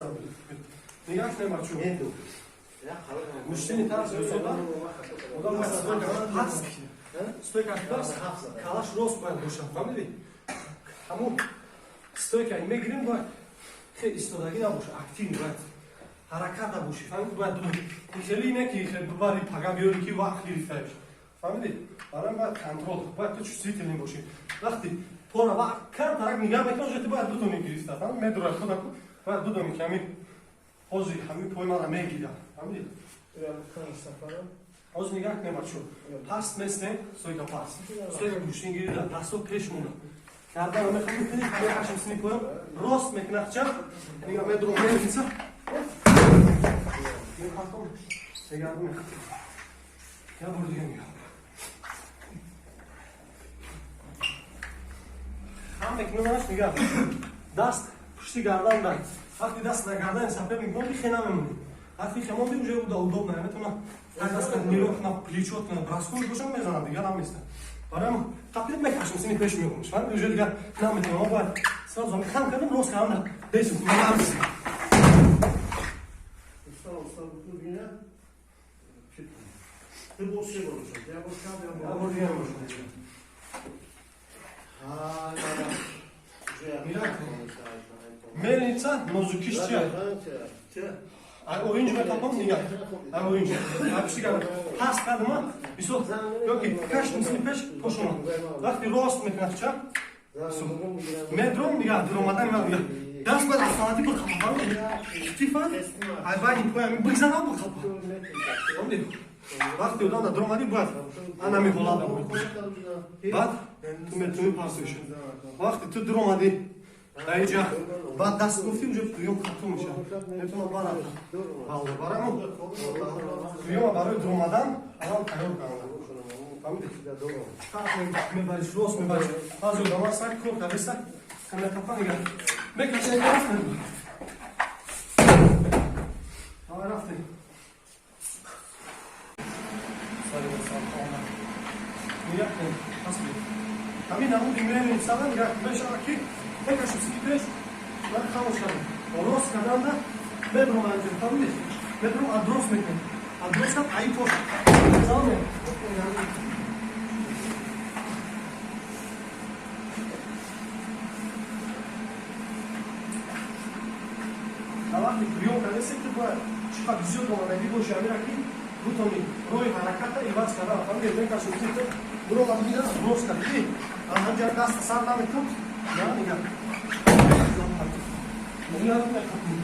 Нигоҳ кунем, бачо. Муштини тарс ёсода, одам бояд стойка паст, стойка паст, калаш рост бояд бошад, фаҳмидӣ? Ҳамун стойка мегирем, бояд хеле истодагӣ набошад, активный бояд ҳаракат набошӣ, фаҳмидӣ? Бояд хеле не ки бибари пага биёри ки вақт гирифтаеш, фаҳмидӣ? Барои бояд контрол, бояд ту чувствительный бошӣ. Вақти пора вақт камтарак нигаҳ мекунӣ, уже ту бояд бутонӣ гирифта, фаҳмидӣ? Медурад худак, бояд бидонӣ ки ҳамин ҳозир ҳамин пои мара мегирад, фаҳмидӣ? Ҳозир нигаҳ кунем, бачо. Паст местем, стойка паст, стойка гӯштин гирида, дасто пеш монда, гардана мехоҳем, мекашем сини поям, рост мекунахча, нигаҳ, медурам, мелница мепартом, мегардам, я бор дига нигаҳ хам мекунамаш, нигаҳ, даст пушти гардан дай. Вақти даст дар гардани соперник монди, хе намемонӣ. Вақти хе монди, уже уда удобно метавона так даст нирӯ куна, плечо куна, броской бошам мезанад, дигар наместа. Барои қапид мекашем, сини пеш меомаш, фаҳмиди? Уже дигар наметавонам, бояд сразу хам кардам, рост кардам, десу наместа. Bu şey olacak. Ya bu Я бор дигар бошам. Ha, Мельница нозукиш чия? Ай оинҷ метапам, нигаҳ. Ай оинҷ. Ай пушти гардан. Паст кардама, бисо ёки каштам сини пеш пошума. Вақти рост мекунад ча? Медром, нигаҳ, диромадани ман нигаҳ. Даст бояд автоматик бихапа, фаҳмидӣ? Тифа, ай байни поями бигзанам, бихапа. Фаҳмидӣ? Вақти одам дар диромадӣ бояд анами ҳолат баъд ту метавонӣ пасоша. Вақти ту диромадӣ дар инҷа, баъд даст гуфтӣ, уже приём хато мешавад, метавонам барад. Бале, барои приёма, барои диромадан аввал тайёр кардан, фаҳмидӣ? Чап мебариш, рост мебариш. Баъзе одама сар кор кардеса, камекапа, нигаҳ, мекаши, рафтем, рафтем. Нигаҳ кун, ҳамин намуди мельницада, нигаҳ, мешавад ки мекаши сини пеш, ман хамош кардам, рост карданда мебурам анҷо, фаҳмидӣ? Мебурам, адрос мекунам, адрос кард, аи пош мезанам. Вақти приём кардасе, ту бояд чӣ қадр зиёд омадагӣ боши, амира ки бутони роҳи ҳараката иваз кардан, фаҳмидӣ? Мекаши, буром, дида, рост кард, ҳамҷа даст сар наметун, на, нигаҳ, нигоҳ мекунам.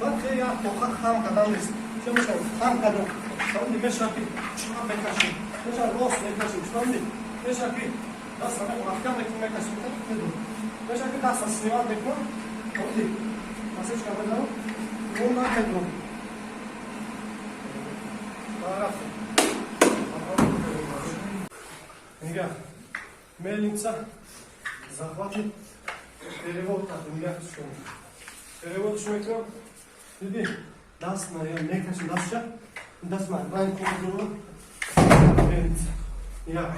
Баъд хеле як тоқа хам кардан нест. Чӣ мешавад? Хам кардан, фаҳмидӣ? Мешавад ки чап мекашем, мешавад рост мекашем, фаҳмидӣ? Мешавад ки даста маҳкам мекунем, мекашем, мешавад ки даста снимать мекунам, фаҳмидӣ? Насечка мезанам, он намедонам. Рафтем. Нигаҳ, мельница, захвати, перевод кард, нигаҳ, шумо переводш мекунам, диди, даст мекашем, дастша, даст ранг кунам, мельница, нигаҳ,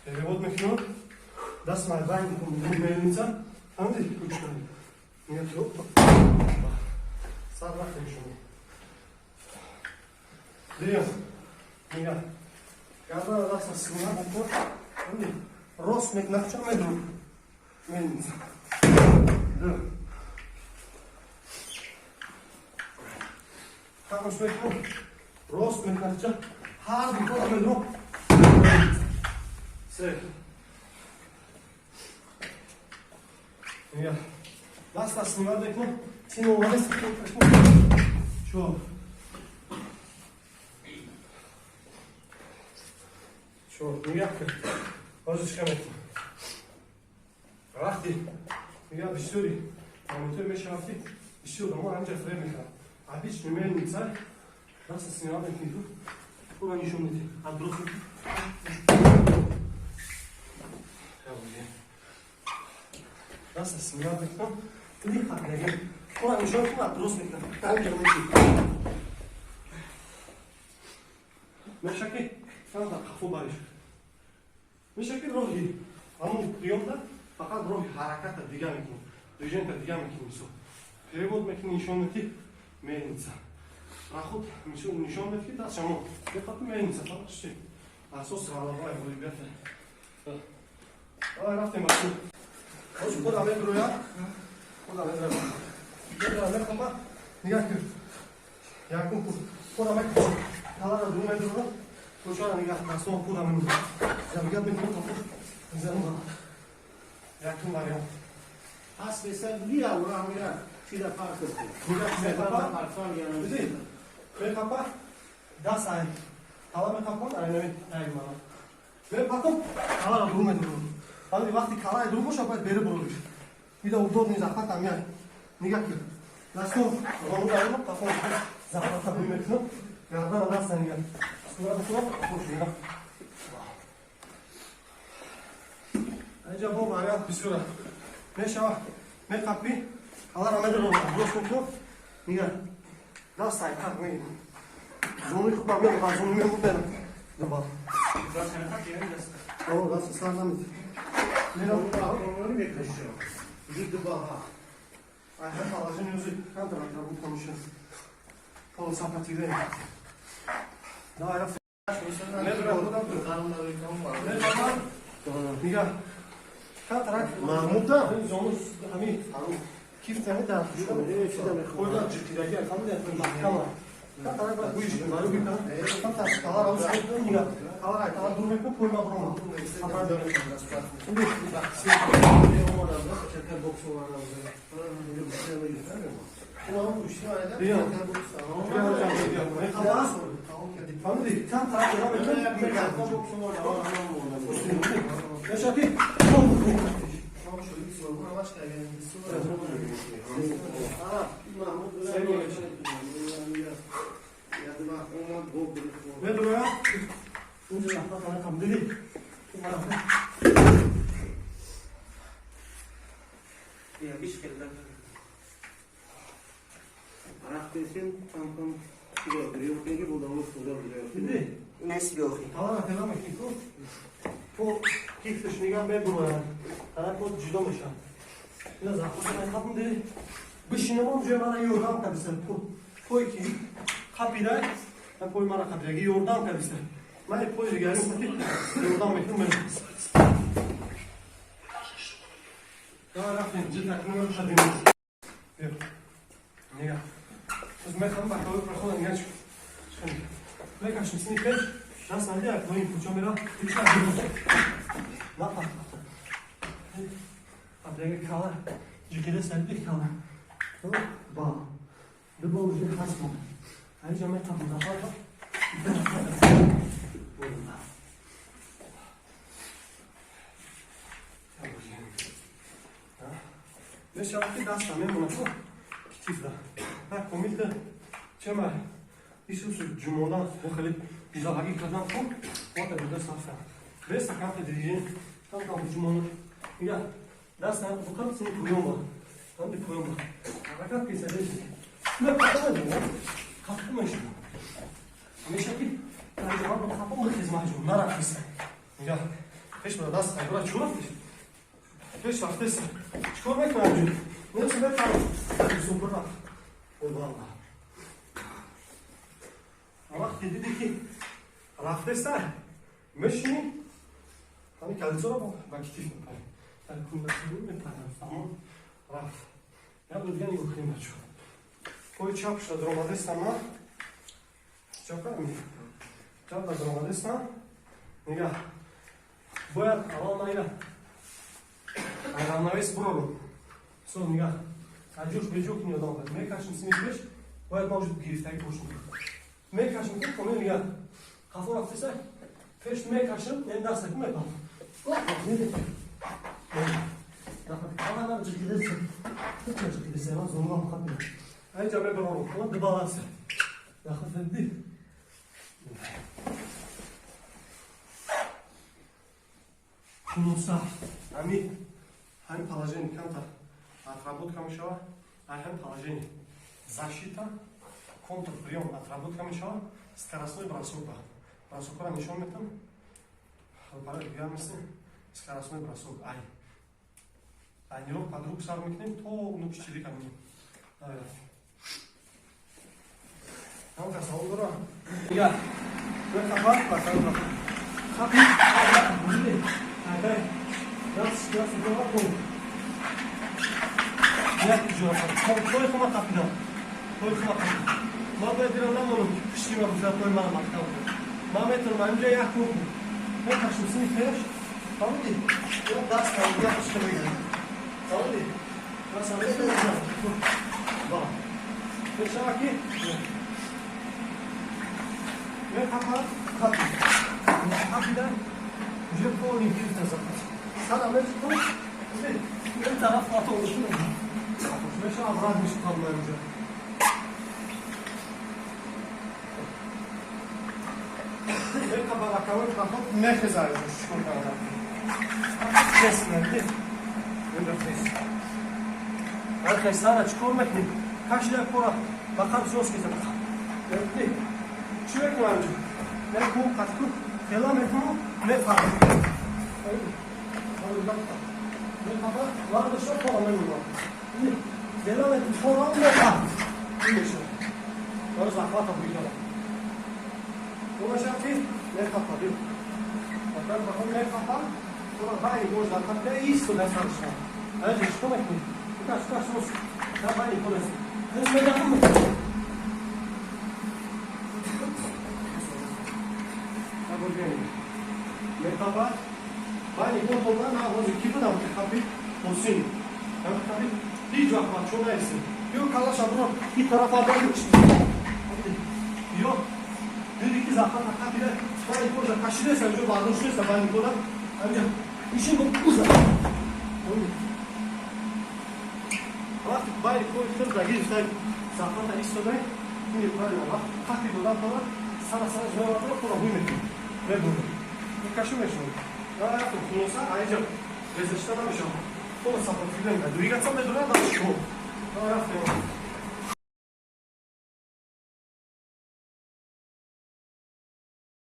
перевод мекунам, даст ранг кунам, мельница, фаҳмиди? Гӯш кунед, нигаҳ, сар рафтем. Шумо дуюм, нигаҳ, гардана даста сима мекунам, фаҳмиди? Рост мекунахча, медурам, мельница, ду, хамош мекунам, рост мекунахча, ҳар ду пора медурам, се, нигаҳ, даста снимать мекунам, сина омадест, чор, чор. Нигаҳ кун, ҳозир чӣ мекунам. Вақти, нигаҳ, бисёри моментҳое мешавад, ки бисёр одамо ҳаминҷа фиреб мекунанд. Обычный мельница, даста снимать мекунӣ, тура нишон медиҳ, адрос мекунӣ, даста снимать мекунам, диди, тура нишон мекунам, адрос мекунам, ҳаминҷа мешавад ки камтар қафо. бариш. Меша ки роҳи ҳамун приёмда фақат роҳи ҳараката дига мекунӣ, движенията дига мекунӣ, мисол. Перевод мекунӣ, нишон медиҳӣ мельница. Проход нишон медиҳӣ ки даст шамо. Фақат мельница, фақат чи? Асос голова его, ребята. Давай рафтем бачо. Ош худам медроя. Худам медроя. Медроя мехома. Нигоҳ кун. Якум худам мекушам. Калара ду медрора. Кучара нигоҳ дастом худам мемонам. Забигат мекунам қафо. Мизанам. Якум вариант. Пас бесад бия ура мира чида фарқ кун. Нигоҳ мехапа. Диди? Мехапа. Даст ай. Кала мехапон, ай нами ай мана. Мепатом калара дур медурам. Вале вақти калаи дур боша бояд бере бурориш. Ида удобный захват ам яй. Нигоҳ кун. Дастом рому дарам қафо захвата буй мекунам. Гардана даста нигоҳ. Сурат сурат қафо нигоҳ. Инҷа бо вариант бисёр мешава. Меқапӣ, калара медурам, рост мекунам. Нигоҳ. Даст ай так мегирам. Зони худам мегирам, зони мемонам. Дуба. О, даст сар намед. Мерам. Ай, ҳар положение ӯзи камтар отработка мешавад. Полусопротивление. Давай, рафтем. Медурам, худам. Мехапам. Нигоҳ. Камтарак. Маҳмуда. Зону ҳами кифтами дар хӯрда ҷиқидаги фаҳмида маҳкама. Камтарак бояд гӯиш баро бикунам. Камтар калара ус мекунам, нигоҳ. Калара кала дур мекунам, пой ма брома. Фаҳмиди? Камтарак нигоҳ мекунам. Мешаки? Медроя. Инҷа захват мекунам. Диди? Диди? Калара тела мекунӣ ку? По кифташ нигоҳ мебурояд. Тараф по ҷудо мешавад. Ина захват мекунам, диди? Бишинам он ҷои мана ёрдам кардиса. Пое ки қапидай, пои мара қапидаги ёрдам кардиса. Ман пои дигари ёрдам мекунам мерам. Давай рафтем, ҷи такмил шадим. Биё. Нигоҳ. Аз мехам ба кавои прохода нигоҳ чӣ. Мекашем сини пеш, даст нади як поин куча мера, ича Напа. Қапидаги кала, ҷиқида сариди кала. Ба. Дуба уже ҳастам. Ҳамиҷа меқапам захвата. Мешавад ки даста мемонад ку китифда. На комилта чема исусу ҷумодан хеле изоҳагӣ кардан ку бота бида сафта. Беста камта движение там там ҷумона. Нигоҳ даст букам сини поён ба. Ҳамди поён ба. Ҳаракат ки сади. На қапа қапа мешавад. Мешавад ки таҷриба қапа мехез маҷбур нарафтиса. Нигоҳ пеш бара даст айбара чӯ рафтиш? Пеш рафтеси. Чикор мекунам ҷу? Несу мепарам. Супер рафт. Ой валла. Вақте диди ки рафтеса мешинӣ ҳамин калисоро ба китиф мепарем. Дар кундасиду мепарем. Тамом рафт. Як бор дига нигоҳ кунем бачо. Пои чапша даромадестам ман. Чап кардам? Чап даромадестам. Нигоҳ. Бояд аввал ман ира равновес бурорум. Со нигоҳ. Аҷош беҷо кунӣ одам бояд. Мекашем сини пеш, бояд ман уже гирифтагӣ бошам. Мекашем ку комил нигоҳ. Қафо рафтеса пеш мекашем, ен даста ку мепам. Инҷа мебарорум. Ду баланс. Дахафенди. Хулоса ҳамин положение камтар отработка мешавад. Ҳамин положение защита, контрприём отработка мешавад. Скоростной бросок ба. Бросокро нишон метам. Пара дигар мисли скоростной бросок. Ай. Айниро подруг сар мекунем то нуки чилика мекунем. Давай. Ҳам кас савол дорам. Дигар. Хапа, хапа. Хапи. Ай, даст, даст, даст. Як ҷо той хума қапидам. Той хума қапидам. Ман бояд ира намонам ки пишти ма бизад той мана маҳкам кунад. Ман метавонам инҷа як кор кунам. Мекашам сини пеш. Фаҳмидӣ? Я даст я пишта мегирам. Фаҳмидӣ? Дастам мегирам. Ба. Пешава ки? Мехапа, қапи. Қапида уже полный гирифта захват. Сара мечикам. Ин тараф хато шуд. Меша обратно қаблан уже. Мехапа ракавой проход мехезай уже чикор кардам. Честно, диди? Мехез. Архай сара чикор мекунӣ? Кашида пора ба қаб зос кеза. Диди? Чӣ мекунам инҷо? Мекунам қатку, фела мекунам, мефарам. Мефарам, вардашо пора мемонам. Фела мекунам, пора мефарам. Ин мешавад. Барои захвата буидам. Омашам ки мехапа, бил. Бакар бахом мехапа, пора байни боз захват истода саршам. Аҷа чикор мекунӣ? Каш, каш, рос. На байни полес. Дес медахм. Мехапа, байни бо тоба на ҳозир ки будам ки хапи ҳусин. Хапи ҳеҷ вақт бачо наесем. Ё калаша буро ин тараф абади. Ё диди ки захвата хапида байни кожа кашидеса инҷо бардоштеса байни кода. Анҷа ишин бо уза. Вақти байни кори хирда гирифта захвата истодай, ин правильно вақт хапи додан тора сара сара ҷоя пора ҳуй мекунӣ. Мебурд. Кашу мешавад. Рафтам хулоса, айҷа резашта намешавад. Пола сопротивление. Двигаться медонад, а чикор? Рафтем.